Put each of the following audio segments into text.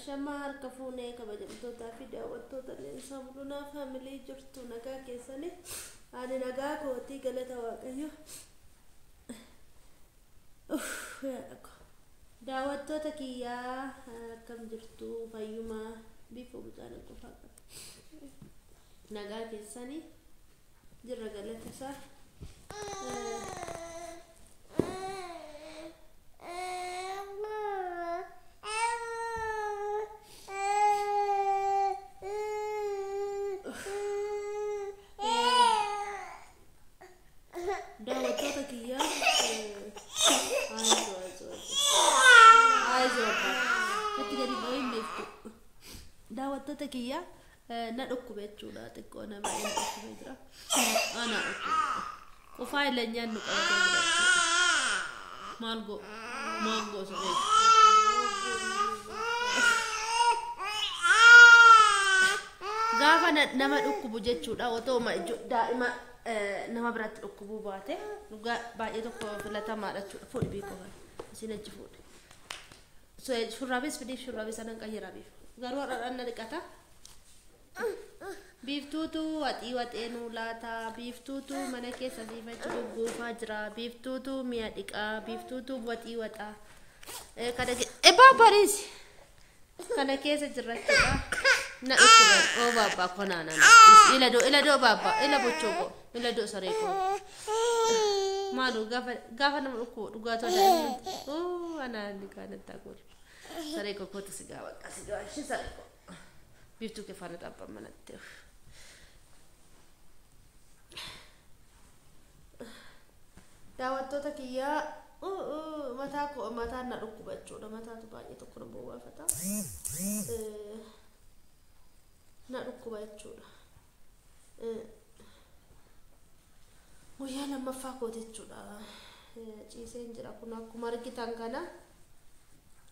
Ashamaa harka fuunee kabajamtootaa fi daawwattoota Leensaa Mul'unaa faamilii jirtu nagaa keessanii. Ani nagaa kootii galata Waaqayyo. Daawwattoota kiyyaa akkam jirtu fayyumaa bifa mucaan qofaa qaba. Nagaa keessanii jirra galata isaa. Daawwattoota kiyyaa itti gadi ba'ee hin beektu. Daawwattoota kiyyaa na dhukkube jechuudha. Xiqqoo nama inni dhukkubee jira. Ana dhukkube. Qufaa ilanyaan nu qabatee jira jechuudha. Maal goo? Maal goo saree? Gaafa nama dhukkubu jechuudha. Otoo daa'ima nama biratti dhukkubuu baate dhugaa baay'ee tokko filatamaadha jechuudha. Fuudhi beekoo kana. Isin achi fuudhi. Shurraabis fidiif shurraabii sanan qayyaraa biif. Garuu har'a na dhiqata. Biiftuutu waxii waxee nuu laata. Biiftuutu mana keessa siifachuu gugguufaa jira. Biiftuutu mi'a dhiqaa. Biiftuutu waxii waxaa. Kana baabariis. Kana keessa jirra jechuudha. Na dhukkuba. Oo baabbaa konaa nana. Ila doo ila doo baabbaa ila bochoo koo ila doo saree koo. Maaloo gaafa nama dhukkubu dhugaatii daa'imman. Oo anaan kanatti haguulu. Saree koo koota sigaa bakka sigaa ishee saree koo. Biiftuu kee faana xabbaa manatti. Daawwattoota kiyyaa mataa koo mataan na dhukkuba jechuudha. Mataatu baay'ee tokko na bowwaafata. Na dhukkuba jechuudha. Guyyaa lammaffaa kooti jechuudha. Ciiseen jira kun akkuma argitan kana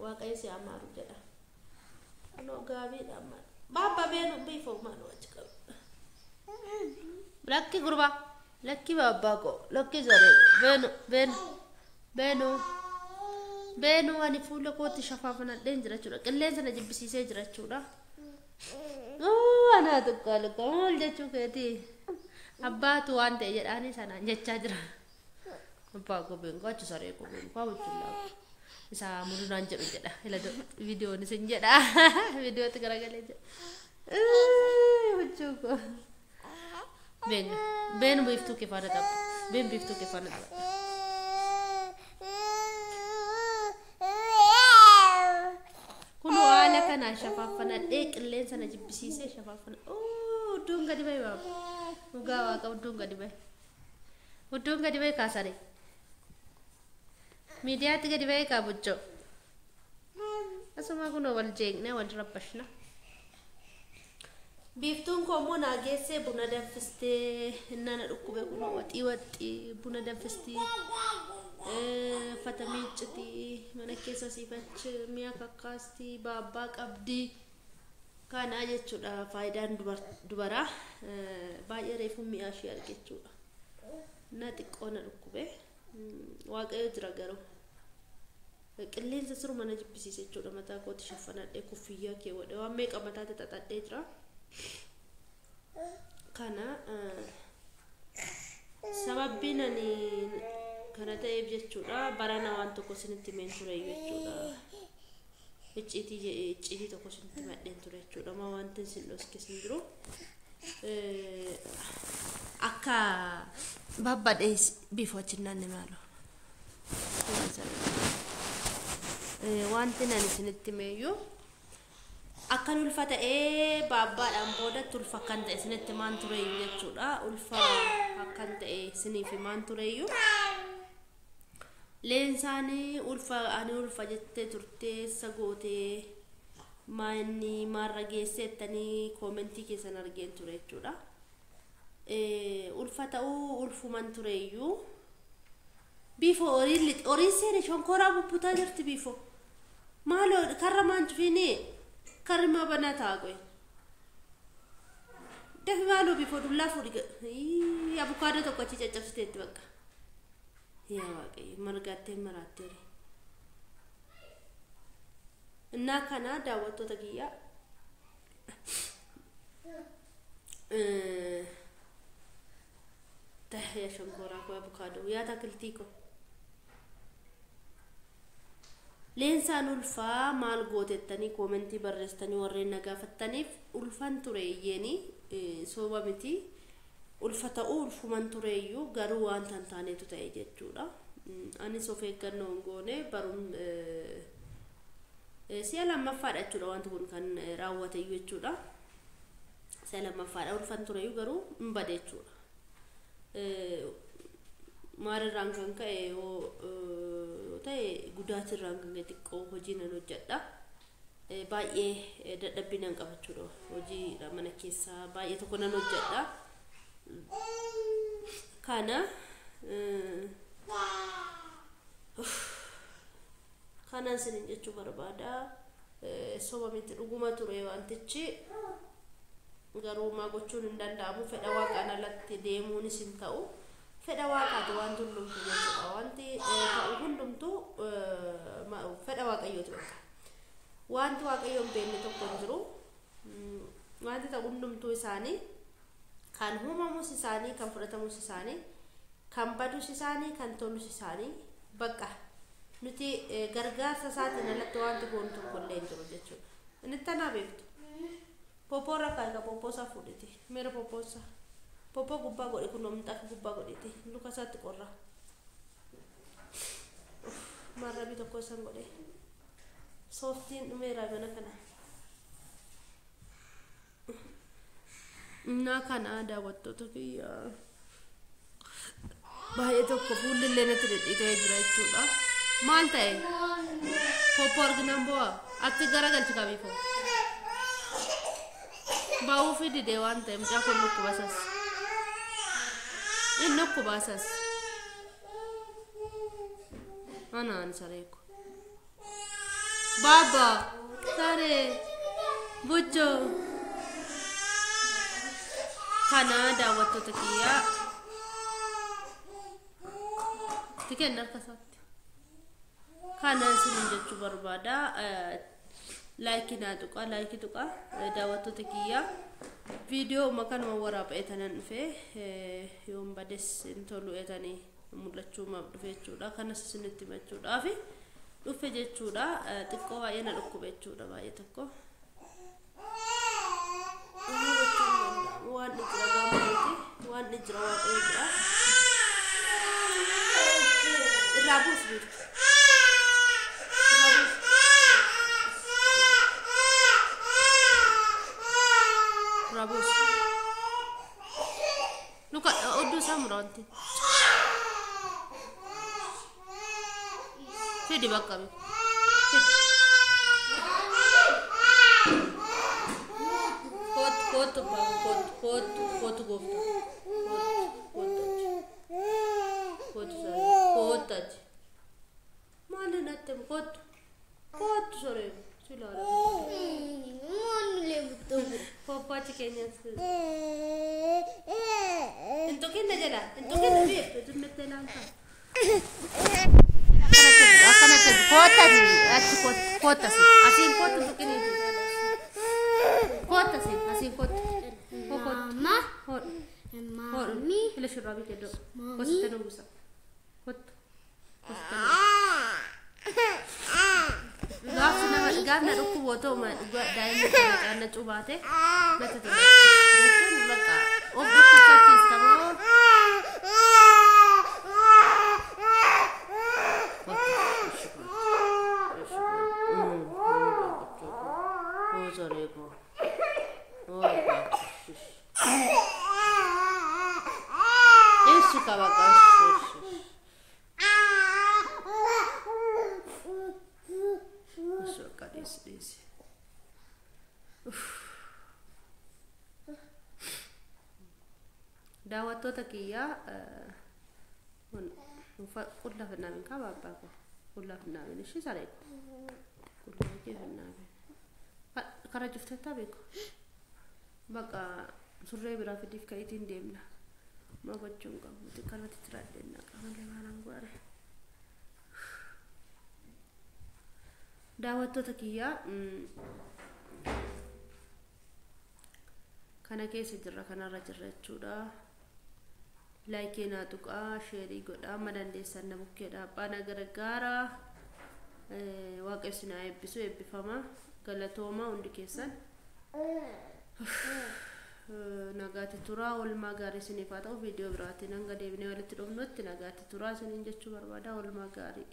Waaqayyo si amaaru jedha. Kunoo gaabiidha amma. Baabba beenu biifoo maaloo achi qabu. Lakki gurbaa. Lakki baabbaa koo. Lakki saree koo. Beenu beenu beenu beenu ani fuula kootti shafaafanadheen jira jechuudha. Qilleensa na jibbisiisee jira jechuudha. Anaa xiqqaa luka maal jechuu keetii. Abbaatu waan ta'e jedhaanii sanaan jechaa jira. Abbaa koo beenu achi saree koo beenu koo buchullaa. Isa mul'unaan jedhu jedha. Ila viidiyoon isin jedha. Viidiyootti garagalee jedha. Huccuu koo. Beenu beenu biiftuu kee faana tapha. Been biiftuu kee faana tapha. Kunoo haala kanaan shafaafanadhee qilleensa na jibbisiisee shafaafana. Udduun gadi bahe baaba. Dhugaa waaqa udduun gadi bahe. Udduun gadi bahe kaasare. Miidiyaatti gadi bahee kaa buchoo. Asuma kunoo wal jeeqnee wal rabbashna. Biiftuun koo immoo naa geessee buna danfistee innaa na dhukkube kunoo waxii waxii buna danfistii. Uffata miiccitii mana keessa siifachi mi'a kakkaastii baabbaa qabdii. Kana jechuudha faayidaan dubaraa baay'ee reefuu mi'a ishee arge jechuudha. Na xiqqoo na dhukkube. Waaqayyo jira garuu. Qilleensa siruma na jibbisiise jechuudha. Mataa kootti shaffanadhee kuffiyyaa keewwadhe waan meeqa mataatti xaxadhee jira. Kana sababbiin ani kana ta'eef jechuudha. Barana waan tokko isinitti himeen ture jechuudha. Icciitii tokko isinitti himadheen ture jechuudha. Maa wanti isin dhoske isin jiru. Akka babbadhee bifa wajjin maaloo. Wanti ani isinitti himeeyyuu akkan ulfa ta'ee baabbaadhaan boodatti ulfa akkan ta'e isinitti himaan tureyyuu jechuudha. Ulfa akkan ta'e isiniif himaan tureyyuu. Leensaan ulfa ani ulfa jettee turtee sagootee maanni maarra geesseettanii koomentii keessan argeen ture jechuudha. Ulfa ta'uu ulfuman tureyyuu. Biifoo horiin seene shonkoraa bubbutaa jirti biifoo. Maaloo karra maan cufiini karri maa banaa ta'a qoy. Dafi maaloo biifoo dullaa fuudhi. Abukaadoo tokko achi caccabsiteetti bakka. Yaa Waaqayyo margaattee maraattee. Innaa kana daawwattoota kiyya ta'ee shonkoraa koo abukaadoo yaa taakiltii koo. Leensaan ulfaa maal gootettanii koomentii barreessitanii warreen na gaafattaniif ulfan tureeyyeeni sooba miti ulfa ta'uu ulfuman tureeyyuu garuu wanta hin taanetu ta'e jechuudha. Anis of eeggannoo hin goone barum si'a lammaffaadha jechuudha wanti kun kan raawwate jechuudha. Si'a lammaffaadha ulfan tureeyyuu garuu hin bade jechuudha. Maalirraan kan ka'e yoo ta'e gudaatirraan kan ka'e xiqqoo hojii nan hojjedha. Baay'ee dadhabbii nan qaba jechuudha. Hojii mana keessaa baay'ee tokko nan hojjedha. Kana kanan isiniin jechuu barbaada. Soba miti dhuguma ture wantichi garuu maa gochuun hin danda'amu fedha waaqaan alatti deemuunis hin ta'u. Fedha waaqaati wanti hundumtu jechuudha. Wanti ta'u hundumtu fedha waaqayyooti bakka. Wanti waaqayyo hin beekne tokko hin jiru. Wanti ta'u hundumtuu isaanii kan uumamus isaanii kan fudhatamus isaanii kan badus isaanii kan tolus isaanii bakka nuti gargaarsa isaatiin alatti wanti goonu tokko illee hin jiru jechuudha. Inni tanaa beektu. Poppoo irra kaa'i poppoo isaa fuudhiti. Meera poppoo isaa. Poppoo gubbaa godhi kun minxaafa gubbaa godhiti. Luka isaatti qorra. Marrabii tokko isaan godhe. Sooftiin dhumeera mana kana. Innaa kana daawwattoota kiyya. Baay'ee tokko fuulli illee natti dhidhiitee jira jechuudha. Maal ta'e? Poppoo arginaan bu'aa? Ati garagalchi qabiifoo. Ba'uufi didee waan ta'e mucaa kun dhukkubasas. Inni dhukkubasas. Anaan saree ko. Baaba saree buchoo. Kana daawwattoota kiyyaa. Itti kenna harka isaatti. Kana isiniin jechuu barbaada. Laayikii naa tuqaa laayikii tuqaa daawwattoota kiyyaa. Viidiyoo kanuma waraaba'ee tanan dhufe yoon bades hin tolu etanii mul'achuu maaf dhufe jechuudha. Kanas isinitti himachuudhaaf dhufe jechuudha. Xiqqoo baay'ee na dhukkube jechuudha baay'ee tokko. Waan jira gaamaati waan jira waaqayyo jira. Irraa buusi beektu. Irraa buusi. Irraa buusi. Luka odduu isaa mura wanti. Fidi bakka bi. Fidi. Kootu kootu kootu kootu kootu gooftaa. Kootu kootu kootu achi. Maali natti kootu kootu soree si ilaala. Poppoo achi keenyas. Hin tuqinna jala hin tuqinna beektu tunnette ilaalta. Akkanatti kootu achi kootu asi asiin kootu tuqinni. Kootu asiin asiin kootu. Mama. Mami. Ila shurraabii keddoo. Kositti nu buusa. Kootu. Kositti nu Gaafsi nama gaafna dhukkubu otoo daa'imni kana caannacuu baate natti tola. Jechuun bakka of dhukkubsachiista moo? Eshi kabaka eshi. Eshi bakka dhiisi dhiisi. Daawwattoota kiyyaa qullaa finnaamin qaba abbaa koo. Qullaa finnaamin ishii saree qullaa kee finnaamin. Karaa cuftettaa beeku. Bakka surree biraa fidiif ka'iitiin deemna. Ma gochuun qabu kanatti jiraadheenna qamalee maanaan godhare. Daawwattoota kiyyaa, kana keessa jirra, kanarra jirra jechuudha. Like naa tuqaa, share godhaa, amma dandeessan na bukkee dhaabbaa, na gargaara. Waaqayyo isin haa eebbisu, eebbifama, galatooma hundi keessan. Nagaatti turaa, oolmaa gaarii isiniif haa ta'u. Viidiyoo biraatiin hanga deebinee walitti dhufnutti nagaatti turaa isiniin jechuu barbaada. Oolmaa gaarii.